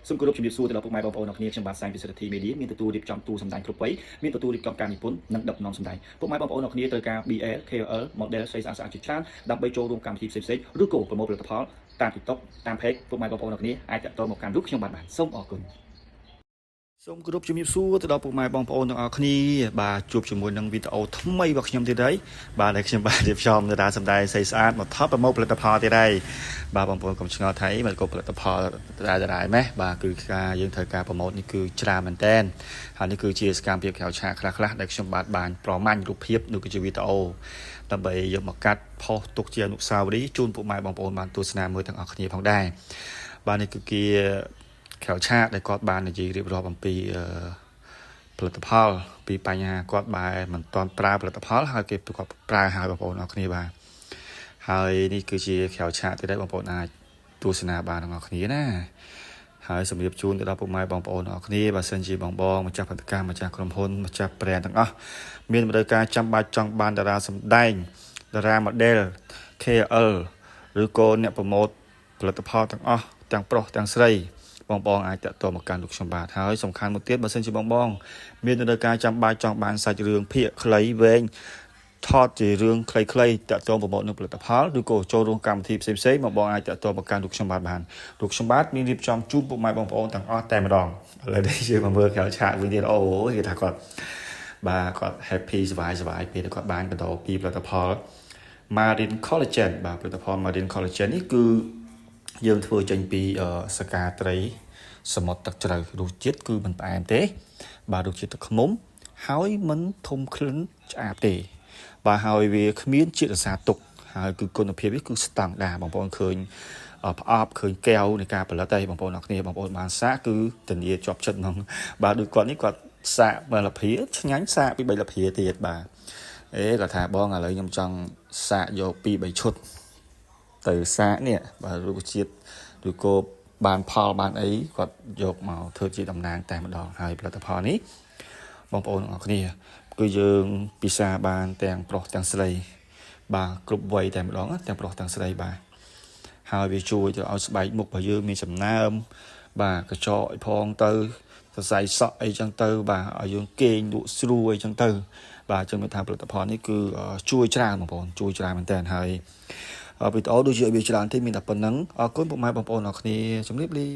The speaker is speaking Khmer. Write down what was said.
សូមគោរពជំរាបសួរទៅដល់ពុកម៉ែបងប្អូនអរគ្នាខ្ញុំបាទសែងពិសិដ្ឋធីមេឌាមានទទួលរៀបចំទូសម្ដែងគ្រប់វ័យមានទទួលរៀបចំការនិពន្ធនិងដឹកនាំសម្ដែងពុកម៉ែបងប្អូនអរគ្នាត្រូវការ BL KOL model ស្រីស្អាតស្អាតជាច្រើនដើម្បីចូលរួមកម្មវិធីផ្សេងៗឬក៏ប្រមូលផលិតផលតាម TikTok តាម Page ពុកម៉ែបងប្អូនអរគ្នាអាចតាក់ទងមកកាន់រូបខ្ញុំបាទបានសូមអរគុណសូមគោរពជំរាបសួរទៅដល់ពុកម៉ែបងប្អូនទាំងអស់គ្នាបាទជួបជាមួយនឹងវីដេអូថ្មីរបស់ខ្ញុំទៀតហើយបាទដែលខ្ញុំបាទរៀបចំតារាសម្ដែងស្អីស្អាតមកថតប្រម៉ូទផលិតផលទៀតហើយបាទបងប្អូនកុំឆ្ងល់ថាអីមកក៏ផលិតផលដដែលដដែលម៉េះបាទគឺការយើងត្រូវការប្រម៉ូទនេះគឺច្រើនមែនតែនហើយនេះគឺជាសកម្មភាពក្រៅឆាកខ្លះៗដែលខ្ញុំបាទបានប្រមាញ់រូបភាពនោះគឺជាវីដេអូដើម្បីយកមកកាត់ផុសទុកជាអនុស្សាវរីយ៍ជូនពុកម៉ែបងប្អូនបានទស្សនាមើលទាំងអស់គ្នាផងដែរបាទនេះគឺជា ក្រៅឆាកដែលគាត់បាននិយាយរៀបរាប់អំពីអឺផលិតផល ពីបញ្ហាគាត់បែរមិនទាន់ប្រើផលិតផលហើយគេគាត់ប្រើហើយបងប្អូនអរគ្នាបាទហើយនេះគឺជាក្រៅឆាកទៀតដែរបងប្អូនអាចទស្សនាបានទាំងអស់គ្នាណាហើយសម្រាប់ជូនទៅដល់ពុកម៉ែបងប្អូនអរគ្នាបើសិនជាបងបងម្ចាស់ផលិតកម្មម្ចាស់ក្រុមហ៊ុនម្ចាស់ brand ទាំងអស់មានតម្រូវការចាំបាច់ចង់បានតារាសម្ដែងតារា model KOL ឬក៏អ្នក promote ផលិតផលទាំងអស់ទាំងប្រុសទាំងស្រី បងបងអាចតាក់ទងមកកាន់លោកខ្ញុំបាទហើយសំខាន់មួយទៀតបើសិនជាបងបងមានតម្រូវការចាំបាច់ចង់បានសាច់រឿងភាគខ្លីវែងថតជារឿងខ្លីៗតាក់ទង promote នៅផលិតផលឬក៏ចូលរួមកម្មវិធីផ្សេងៗបងបងអាចតាក់ទងមកកាន់លោកខ្ញុំបាទបានលោកខ្ញុំបាទមានរៀបចំជូនពុកម៉ែបងប្អូនទាំងអស់តែម្ដងឥឡូវនេះយើងមកមើលក្រៅឆាកវិញទៀតអូគេថាគាត់បាទគាត់ happy សប្បាយសប្បាយពេលដែលគាត់បានបន្តពីផលិតផល Marine Collagen បាទផលិតផល Marine Collagen នេះគឺយើងធ្វើចេញពីសកាត្រីសមុទ្រទឹកជ្រៅរសជាតិគឺមិនផ្អែមទេ បាទរសជាតិទឹកឃ្មុំហើយមិនធំក្លិនឆ្អាបទេ បាទហើយវាគ្មានជាតិរសាទុកហើយគឺគុណភាពវាគឺស្តង់ដារបងប្អូនឃើញផ្អប់ឃើញកែវនៃការផលិតឯងបងប្អូនអរគ្នាបងប្អូនបានសាកគឺធានាជាប់ចិត្តហ្មងបាទដូចគាត់នេះគាត់សាកមួយលភាឆ្ងាញ់សាកពី3លភាទៀតបាទអេគាត់ថាបងឥឡូវខ្ញុំចង់សាកយក2 3ឈុតទៅសាកនេះបាទរុក្ខជាតិឬក៏បានផលបានអីគាត់យកមកធ្វើជាតំណាងតែម្ដងហើយផលិតផលនេះបងប្អូនទាំងអស់គ្នាគឺយើងពិសាបានទាំងប្រុសទាំងស្រីបាទគ្រប់វ័យតែម្ដងទាំងប្រុសទាំងស្រីបាទហើយវាជួយទៅឲ្យស្បែកមុខរបស់យើងមានសំណើមបាទកញ្ចក់ឲ្យផងទៅសរសៃសក់អីចឹងទៅបាទឲ្យយើងគេងលក់ស្រួលអីចឹងទៅបាទចឹងមានថាផលិតផលនេះគឺជួយច្រើនបងប្អូនជួយច្រើនមែនតើហើយវីដេអូដូចជាវាច្រើនទេមានតែប៉ុណ្្នឹងអរគុណពុកម៉ែបងប្អូនអរគ្នាជម្រាបលា។